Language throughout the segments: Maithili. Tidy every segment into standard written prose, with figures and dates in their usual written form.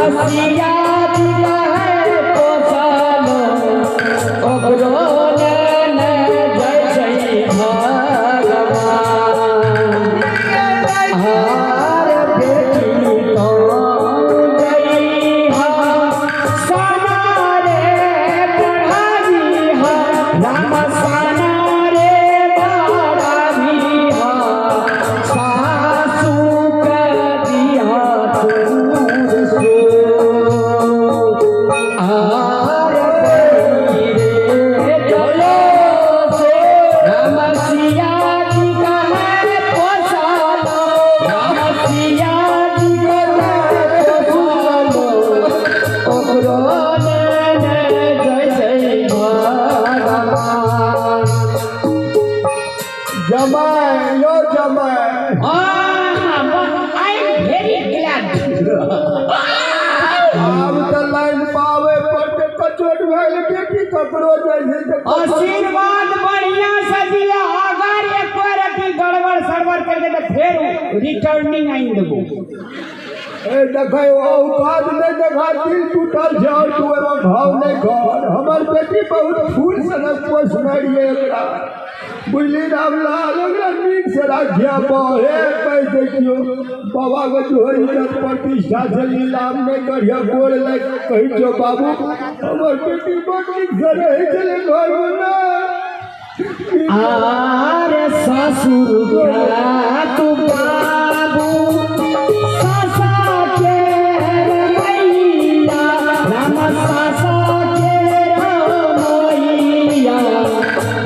सिया जी कहे पोसलो ओकरो ने जय जय भगवान। हार बेटी तो जइहा सना रे पढ़ाइहा राम सना रे पढ़ाइहा सासू के दिहा तूर सो आर बड़ी रे चलो से राम सिया जी कहे पोसलो राम सिया जी कहे पोसलो ओकरो ने जय जय भगवान। जमाय यो जमाय। I am very glad. आब तऽ लाइन पावे पर के कचोट भेल बेटी ककरो जाइ छै तऽ आशीर्वाद बढ़िया से दिया, अगर एक रति गड़बड़ सड़बड़ करके तो फिर रिटर्निंग आइन देबो। ए देखै औकात नहि देखा, दिल टूटल छै और तू एगो भाव नहि कर। हमर बेटी बहुत फूल सनक पोसने रहियै एकरा, बुझली रामलाल, ओकरा नीक से राखिया हे। कहि देखियौ बाबा के जो इज्जत प्रतिष्ठा छै, नीलाम नहि करिया, गोर लागि कहै छियौ बाबू, हमर बेटी बड़ नीक से रहै छलै घरमे ने। आरे ससुर का तू बाबू सासा के मैया राम सासा के मैया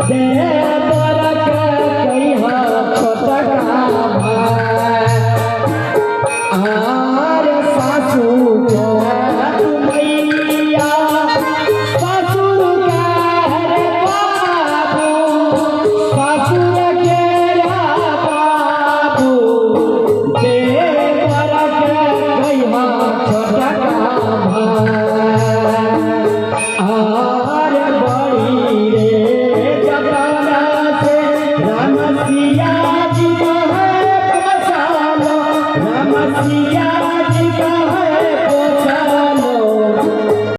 देवर के कहिहा छोटका भाई। आरे सासू के तू मैया ससुर के रे बाबू ससुर के बाबू देवर के कहिहा छोटका भाई। आर बड़ी रे जगना से राम सिया जी कहे बसालो राम सिया